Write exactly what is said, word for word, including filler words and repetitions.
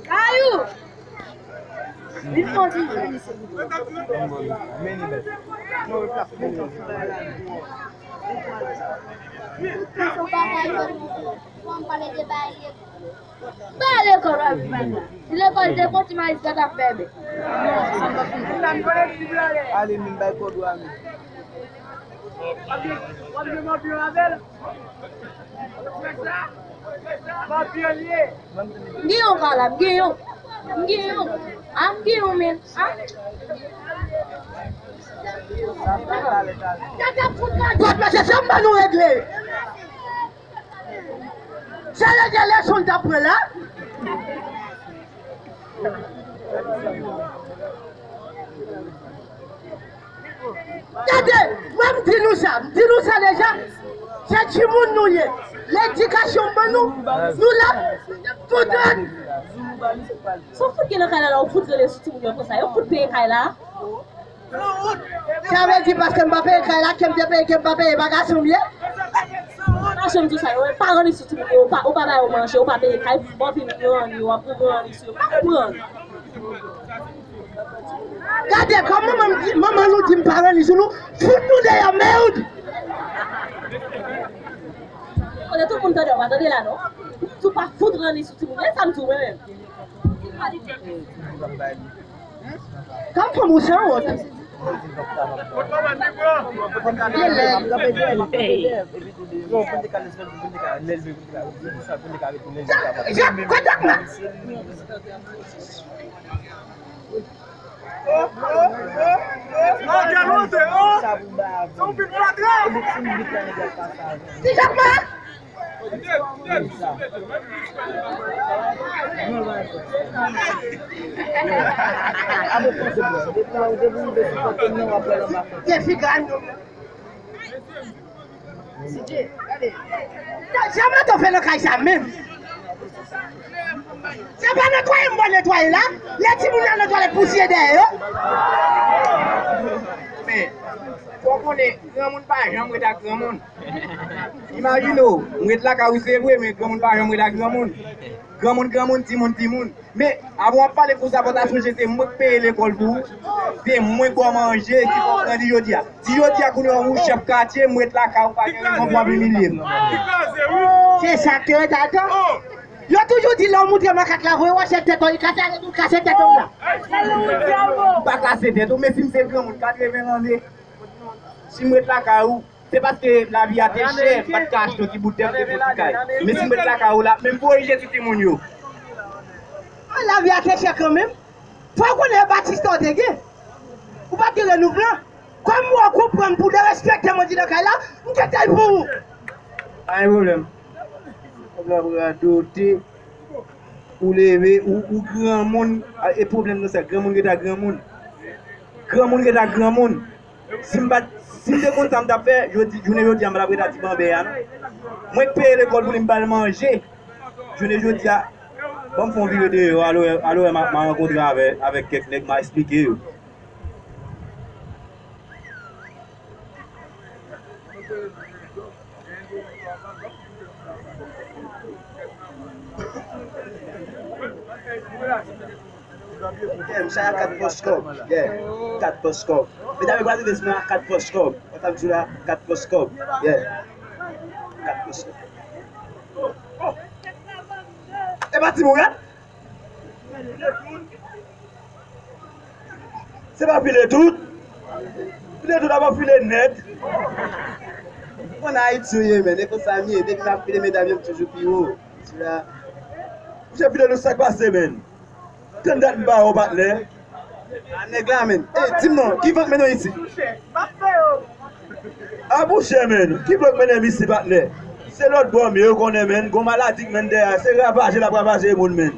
Kayou! Vin kontinye. Tout sa w pa ka jwenn nan lekòl. Fò m pale de bagay lekòl. Bagay lekòl w ap di la. Si lekòl te bon, ti majistra t ap fèmen. Ale, men bay kòd ou a men. W ap jwe, w ap jwe manpyon avè l? M gen yon kala, m gen yon. M gen yon. A, m gen yon, men. A. Tata fout la dwat, mesye, se m ban nou regle. Se regle leson l t ap pran la. Gade, mwen m di nou sa, m di nou sa deja, se timoun nou ye. Ledikasyon m ban nou, nou la, tout lòt. Sa w fout gen nan kay la la, ou fout rele sou timoun yo konsa, yo fout peye kay la. Sa vle di paske m pa peye kay la, ke m te peye, ke m pa peye, pa gason m ye? Gason m di sa, yo, pa ranni sou timoun yo, ou pa, ou pa ba yo manje, ou pa peye kay, bon, pi yo ranni, w ap ranni sou yo, pa konprann. Gade, kòm manman m di, manman nou di m pa ranni sou nou, fout nou deyò, mèd! Kote tout moun tande, w pa tande la, non? Tou pa fout ranni sou timoun, men sa m di w, mwen menm. Kòm fanm ou sanwont. Ti Jakma! Defi grann. Sa mato fè nan kay sa menm. Se pa netwaye m pral netwaye la. Lè timoun nan nan twalèt pousyè dèyè yo. Men, fò w konnen, granmoun pa janm ret ak granmoun. Imajine w, m ret lakay ou se vre, men granmoun pa janm ret ak granmoun. Granmoun, granmoun, timoun, timoun. Men, avan w ap pale konsa, fò w ta sonje se mwen k peye lekòl pou ou. Se mwen k ba w manje, ki fè w grandi jodi a. Si jodi a kounye a ou chèf katye, m ret lakay ou, pa gen rezon pou w ap imilye m. Se sa k te ret adan. Yo toujou di lè w moutre makak la, voye wòche tèt ou, li kase, li kase tèt ou la. M pa kase tèt ou, men si m se granmoun katreven lane, si m ret lakay ou, se paske lavi a te chè, m pa t ka achte yon ti bout tè, m te fè yon ti kay. Men si m ret lakay ou la, men m voye je sou timoun yo. A, lavi a te chè kanmenm. Fò w konnen e Batista w te gen. Ou pa t gen renouvle. Kòm w konprann pou derespekte mwen di nan kay la, m gentan l pou ou. Pa gen pwoblèm. Kòm la pou radote, ou leve, ou, ou granmoun, a, e pwoblèm nan sa, granmoun ret ak granmoun. Granmoun ret ak granmoun. Si m pa t, si m te konn sa m t ap fè, jodi, jounen jodi a, m pa t ap ret ak ti banbè a, non. Mwen k peye lekòl pou li, m ba l manje. Jounen jodi a, ban m fè yon vire deyò, alò, alò, m a, m a rankontre avè, avèk kèk nèg, m a eksplike yo. Yeah, m chak a kat pòch kòb. Yeah, kat pòch kòb. Medam yo pral rive sou mwen a kat pòch kòb. Mwen t ap di w la, kat pòch kòb. Yeah. Kat pòch kòb. E pa timoun, gad. Se pa file tout. File tout, ap file nèt. Mwen Ayiti, wi, men, e konsa m ye. Depi m ap file medam yo, m toujou pi wo. Sila. Monchè, file tout, sa k pase, men? Tann dat m pa wè w, patnè. A, nèg la, men. Ey, di m non, ki van k mennen w isi? A, monchè, men, ki van k mennen m isi, patnè? Se lòt bò m ye, ou konnen, men. Gon maladi k mennen dèyè, se ravaje l ap ravaje moun, men.